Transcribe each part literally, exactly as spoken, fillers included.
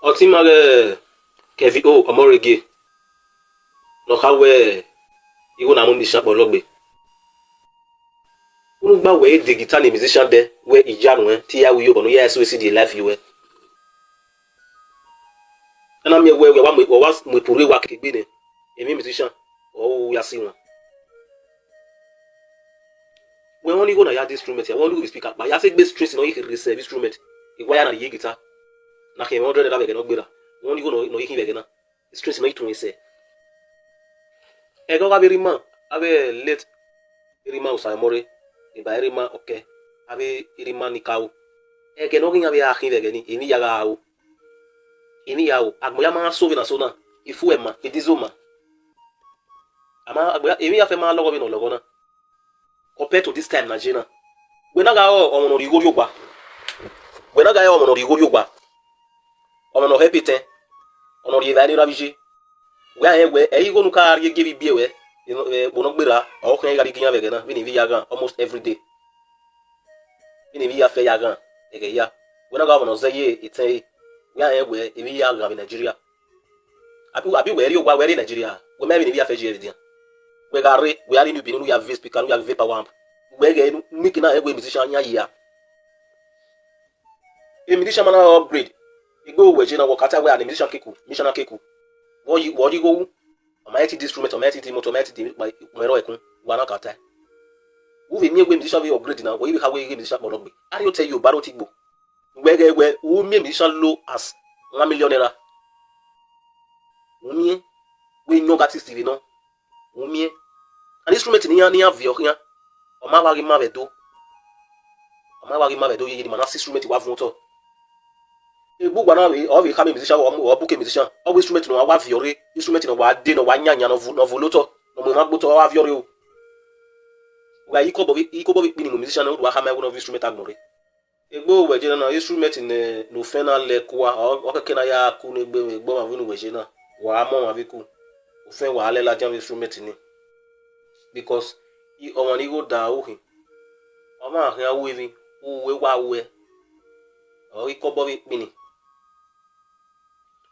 Ọtẹn ima ghẹ Kevin O Ọmọrege, ne ọ kha wẹ igho na mu musician kpọlọ gbe. Unu gba wẹ e de guitar ne musician dẹ, wẹ I ya nuẹn, te I ya ru iyobọ ne u ya so esi die life yuẹ. Ẹna miẹn wẹ, wẹ wa mu, wẹ wa mu epuru wa kegbe nẹ, emwi musician, ọ ru ya si wan. Wẹ wọn ni igho na ya de instrument ya, wẹ wọn ni igho vbe speaker kpa, ya sẹ egbe strings ne ọ ye kherhe sẹ vbe instrument, I wa ya na rhie guitar, na khian hundred naira vbe ẹghẹ ne ọ gberra, wẹ wọn ni igho ne ọ ye khin vbe ẹghẹ na, strings ne ọ ye tuẹn sẹ. Ẹghẹ ọ gha vbe rre ima, avbe late Erima Osaemọre, eba Erima Ọkẹ, avbe Erima Nikau. Ẹghẹ ne ọ ghi yan vbe a khin vbe ẹghẹ ni, emwi ya gha ro. Emwi ya ro, agbọn ya ma so vbe na so na, ifu ẹma, edizo ma. Ama agbọn ya, emwi ya fẹ ma lọghọ vbe ne ọ lọghọ na. Compared to this time na ye na. Wẹ na gha re ọmọ ne ọ rhie igho rrie owa. Wẹ na gha re ọmọ ne ọ rhie igho rrie owa. Ọmọ ne ọ help etẹn. Ọmọ ne ọ rhie evbare ne erha vbe iye. Wẹ a rẹn wẹ, ẹ i igho ne u ka rhie gie vbe ibiẹ wẹ, vbe ne ọ gberra, ọ khian gha rhie gie iran vbe ẹghẹ na, vbene ivbi ya ghan almost every day. Vbene ivbi ya fẹ ya ghan, ẹghẹ ya. Wẹ na gha ọmọ ne ọ zẹ ye etẹn ẹre, wẹ a rẹn wẹ, ivbi ya ghan vbe Nigeria. Abi, abi wẹ rrie owa, wẹ rrie Nigeria, wẹ ma vbene ivbi ya fẹ ye ẹre dia. Wẹ gha rre, wẹ a rrie New Benin, ne u ya ve speaker, ne u ya ve power amp. Wẹ ghẹ ne, mic na rẹn wẹ musician yan yi a. E musician ma na upgrade. Egbe wẹ ye na, wẹ ka ta wẹ a ne musician keku, musician na keku. Wẹ yi, wẹ yi igho wu. Ọ ma rẹn te de instrument, ọ ma rẹn te de motor, ọ ma rẹn te de ikpẹrẹ ẹkun, wa na ka ta. U vbe miẹn wẹ musician vbe upgrade na, wẹ i vbe kha wẹ ighe musician kpọlọ gbe. Arrie otọ ye obọ, arrie otọ igbo. Wẹ ghẹ wẹ, u miẹn musician low as one million naira. U miẹn wẹ iyọnga artist vbe nọ. U miẹn. And instrument ne iran, ne iran viọ khian, ọ ma vba ghi ma vbe Ẹdo. Ọ ma vba ghi ma vbe Ẹdo, ye ye ne ima na sẹ instrument wa vuọn otọ. Egbe uwa na vbe, ọ vbe khama musician, ọ mu, ọ book musician, ọ wẹ instrument ne ọ wa viọ rre, instrument ne ọ wa de, ne ọ wa yanyan, ne ọ vu, ne ọ vu lotọ, ne ọ mu emwa gbe otọ, ọ wa viọ rre o. Wa ikobọ vbe, ikobọ vbe ikpini mu musician ne u do wa khama ẹwu ne ọ viọ instrument agbọn rre. Egbe wẹ ye na, instrument ne, ne ofẹn na lẹ kua, ọ, ọ kẹkẹ na ya ku ne egbe, egbe ọmwa vbene uwẹ ye na, wa mọ ọmwa vbe ku, ofẹn wa lẹ ladian vbe instrument ni. Because i, ọmwa ni igho da ru khin, ọmwa khian ru emwi, uwẹ wa ruẹ, ọ ghi kobọ vbe ikpini.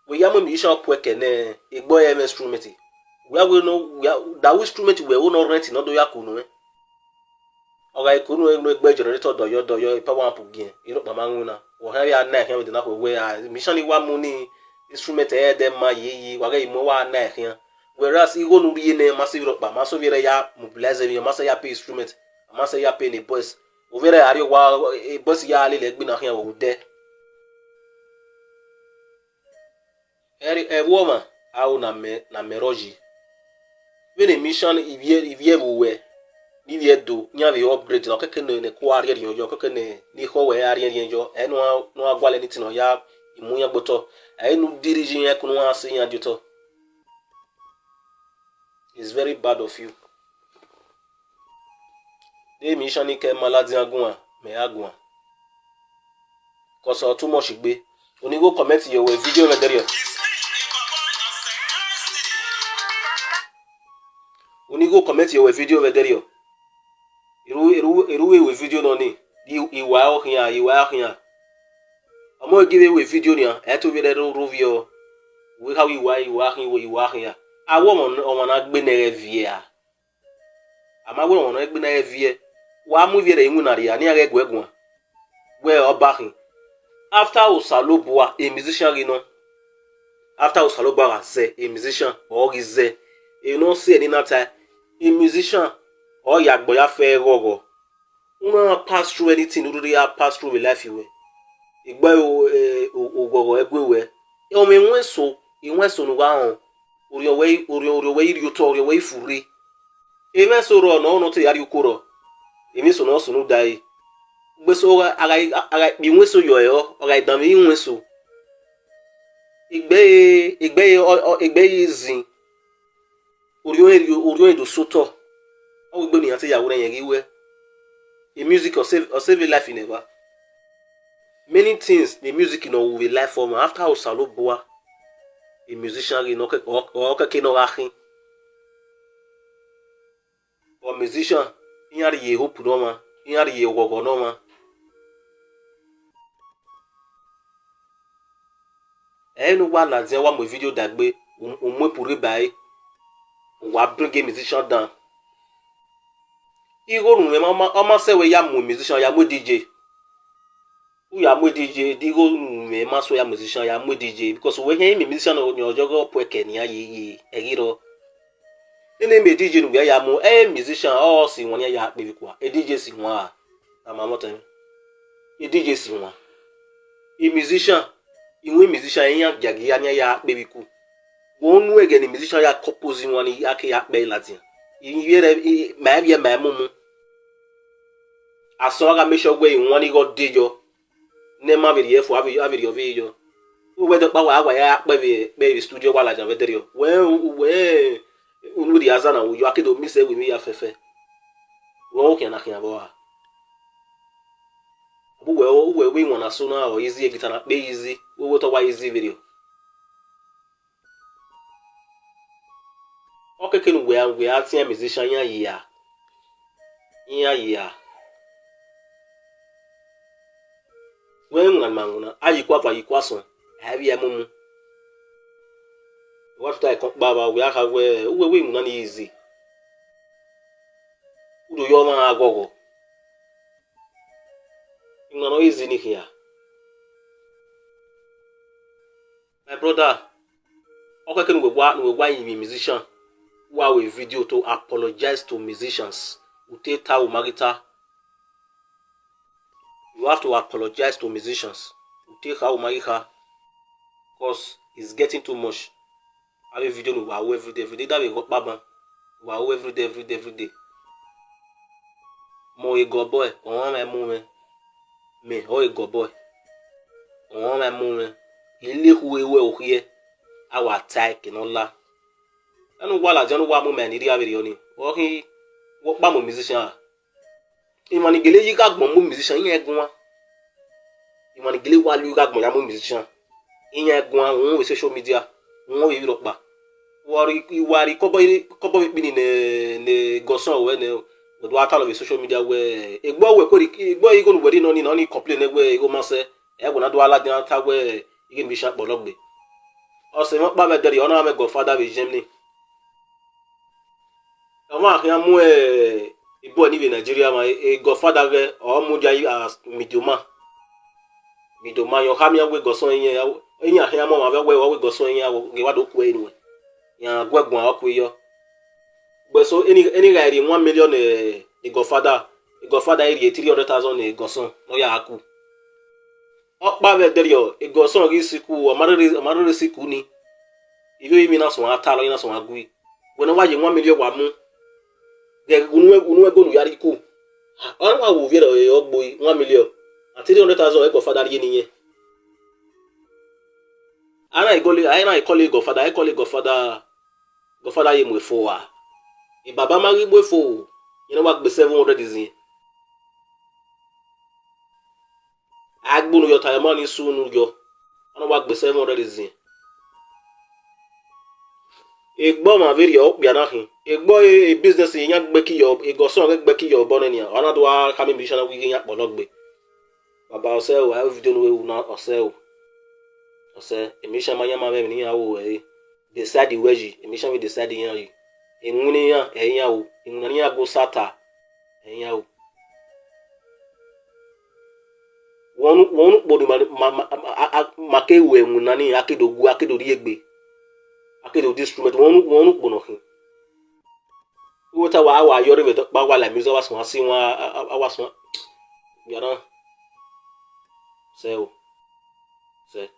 Wẹ ya mu musician ku ẹkẹ ne egbe ọre mwẹ instrument, wẹ ya wẹ ne, wẹ ya, da ru instrument wẹ ru ne ọ rent ne ọ do ya ku nuẹn. Ọ gha ku nuẹn, ne egbe generator dọyọ dọyọ, power amp giẹn, irọkpa ma winna. Wẹ khian vbe a na ẹre khian vbe de na khuẹ wẹ, a, musician ni wa mu ni instrument ẹdẹ ma ye yi, wa ghẹ i mu wa na ẹre khian. Whereas igho ne u rhie nẹ, ma sẹ vbe irọkpa, ma sẹ vbe ẹre ya mobilize emwi, ma sẹ ya pay instrument, ma sẹ ya pay ne boys. Ovbi ẹre a rrie owa, e boys ya lele egbe na khian vbe odẹ. Ẹre, ẹvbo ọmwa, aro ne amẹ, ne amẹ rrọọ yi. Vbene musician ivbi, ivbi ẹvbo ruẹ, ne ivbi Ẹdo, iran vbe upgrade na, ọ kẹkẹ ne, ne ẹko a rhiẹnrhiẹn yọ, ọ kẹkẹ ne, ne ikhọ ruẹ a rhiẹnrhiẹn yọ, ẹ ne uwa, ne uwa gualọ anything ne ọ ya mu iran gbe otọ, ẹ i ne u dirri yi iran ẹko ne uwa sẹ iran die otọ. It's very bad of you. De musician ni kẹ ma ladian guan, mẹ ya guan. Cause ọ too much egbe. Unu ghi comment ye wẹ video vbe ẹdẹrriọ. Unu ghi comment ye wẹ video vbe ẹdẹrriọ. Erhu, erhu, erhu vbe wẹ video nọ ni, i, iwa ọ khian, iwa ọ khian. Ọmọ ghi vbe wẹ video nian, ẹ i to vbe rre rhovbiẹ. Wẹ kha wẹ iwa, iwa khin, wẹ iwa khian. Awẹ ọmọ, ọmọ na gbe ne ẹghẹ viẹ a. A ma wẹ ọmọ ne ọ gbe ne ẹghẹ viẹ, wa mu ivbi ẹre iwinna rria, ne iran ghẹ guẹ guan. Wẹ ọba khin. After Osanobua, a musician ghi nọ. After Osanobua gha zẹ, a musician, ọ ghi zẹ. Emwi ne ọ si ẹre ni na tae, a musician, ọ ya gbọ ya fẹ ghọghọ. U na pass through anything, u rhirhi a pass through vbe life wẹ. Egbe o, eh, o, oghọghọ ẹgue wẹ. Ọ mwẹ iwẹn eso, iwẹn eso ne u gha rọnrọn. Orhiọn wẹ i, orhiọn, orhiọn wẹ i rhie otọ, orhiọn wẹ i furre. Emwi eso rrọọ ne ọ, ne ọ te ya rhie uko rrọọ. Emwi eso ne ọ sunu da ẹre. Ugbeso a gha, a gha, a gha kpe iwẹn eso yọ ẹre, ọ gha danmwẹ iwẹn eso. Egbe, egbe, ọ, ọ, egbe zin. Orhiọn, orhiọn do sẹ otọ. Ọ wegbe ne iran te ya wẹ ne irẹn ghi wẹ. A music ọ save, ọ save life ne evba. Many things ne music nọ ru vbe life ọmwa, after Osanobua, a musician ghi nọ, ọ kẹkẹ, ọ, ọ kẹkẹ ne ọ gha khin. Ọ musician, iran rhie hope ne ọmwa, iran rhie oghọghọ ne ọmwa. Ẹ i re ne uwa ladian wa mu video dagbe, u, u mu epu rre ba ẹre, wa bring musician down. Igho ne u mwẹ ma, ma, ọ ma sẹ wẹ ya mu musician, ya mu D J. U ya mu D J, de igho ne u mwẹ ma sẹ wẹ ya musician, ya mu D J, because wẹ khian miẹn musician ne ọ, ne ọ yọghe ọpuẹkẹ ne iran ye, ye ẹghe rrọọ. Nene mẹ D J ne uwẹ ya mu, ẹ i re musician, ọ si wan ne iran ya kpe vbe ikua, e D J si wan ra? A ma mwẹ ọtẹn mwẹ. E D J si wan. E musician, iwin musician iran giagia ne iran ya kpe vbe iku. Wẹ unu ẹghẹ ne musician ya compose wan ne a ke ya kpẹ ladian. Ivbiẹrẹ, ma ivbiẹ ma ẹmwẹ mu. Asọn a gha make sure wẹ iwan ni ghe ọ de yọ. Ne ma vbe rhie fo, a vbe, a vbe rhie ọvbehe yọ. Wẹ dọkpa wa, wa ya kpẹ vbe, kpẹ vbe studio wa ladian vbe ẹdẹrriọ. Wẹ, wẹ unu rhie aza na vbe yọ, a ke do mix ẹre wẹ emwi ya fẹfẹ. Wẹ ọ khian na khian vbọ ra? Uwẹ, uwẹ wẹ iwan na so na, ọ easy, guitar na kpe easy, wẹ wẹ otọ wa easy vberriọ. Ọ keke ne uwẹ, uwẹ a tiẹn musician, iran yi a, iran yi a. Wẹ iwinna ne ima winna, a yi ikua va, a yi ikua sọn, a i vbiẹ mu mu. Wa tota ẹkọn kpa vba, wẹ a kha wẹ, uwẹ wẹ iwinna ni easy. U do yọ ọmwa gha ghọghọ. Iwinna ne ọ easy ni khian. My brother, ọ keke ne uwẹ wa, ne uwẹ wa rinmwian musician, wa ru video to apologize to musicians. U te ta, u ma ghi ta. You have to apologize to musicians. U te kha, u ma ghi kha. 'Cause it's getting too much. Avbe video ne uwa ru everyday, everyday, da vbe ghe ọkpa ban, uwa ru everyday, everyday, everyday. Mẹ ọre gọbọe, ọmwa mwẹ mu mwẹ. Mẹ ọre gọbọe, ọmwa mwẹ mu mwẹ. I lekhu ruẹ okhiẹ, a wa ta ẹre ke ne ọ la. Ẹne uwa ladian ne uwa mu mẹ ne I rhie avbe rriọ nii, ọ khin, wẹ ọkpa mu musician ra? Emwa ni gele yi gha agbọn mu musician, iran guan. Emwa ni gele wa lu gha agbọn ya mu musician, iran guan, uhunmwu vbe social media, uhunmwu vbe rhọkpa. Wa rri, wa rri kọbọ, kọbọ vbe kpini ne, ne Godson ruẹ nẹ, wẹ do gha talọ vbe social media wẹ, egbe uwẹ kue, egbe igho ne uwẹ rhie nọ nii, ne ọ ni complain wẹ igho ma sẹ, ẹ wẹ na do gha ladian ta wẹ ighe musician kpọlọ gbe. Ọse mwẹ ọkpa vbe ẹdẹrriọ, ọ na mwẹ godfather vbe Germany. Ọmwa khian mu, eh, boy ni vbe Nigeria mwa, eh, godfather ghẹ, ọ mudia as middleman. Middleman, ọ khama iran wẹ Godson iran, iran khian mu ọmwa vbe wẹ ọ wẹ Godson iran, ghe wa do kue nuẹn. Iran gu ẹre guan, ọ kue yọ. But so, eni, eni gha rhie one million, eh, godfather, godfather i rhie three hundred thousand godson ne ọ ya ku. Ọkpa vbe ẹdẹrriọ, godson ghi sikul, ọ ma rere, ọ ma rere sikul ni. Ivbi emwi na suẹn a ta, ọ na suẹn a gui. Wẹ ne ọ wa ye one million wa mu, ghẹ unu, unu ẹgo ne u ya rhie ku. Ọ na wa wo ovbi ẹre ọ gbe one million, and three hundred thousand godfather rhie ne irẹn. A na i gọle, a na i call godfather, a i call godfather, godfather ye mu efo ra? Baba ma ghi mu efo, iran wa gbe seven hundred ziẹn. A gbe unu yọ, ta ẹmọ ni su unu yọ, ọ na wa gbe seven hundred ziẹn. Egbe ọmwa vberriọ okpia na khin, egbe e business iran gbẹki yọ, godson ghẹ gbẹki yọ obọ nẹ nian, ọ na do gha khama musician na wẹ ighe iran kpọlọ gbe. Baba, ọsẹ o, a video ne u ru na, ọsẹ o. Ọsẹ, musician ma yan ma mwẹ emwi ne iran ru ẹre. Decide wẹ yi, musician vbe decide iran yi. Iwinna iran ẹ i iran ru, iwinna ne iran gu sata ẹ i iran ru. Wẹ unu, wẹ unu ukpo ni ma, ma, ma, ma, a, a, ma ke ru iwinna ni, a ke do gu, a ke do rhie egbe, a ke do de instrument, wẹ unu, wẹ unu ukpo nọ khin. Uwẹ ta wa, a wa yọ rre vbe ẹdẹ ọkpa, wa la music, a wa suẹn si wan, a, a, a wa suẹn. Ọsẹ o. Ọsẹ.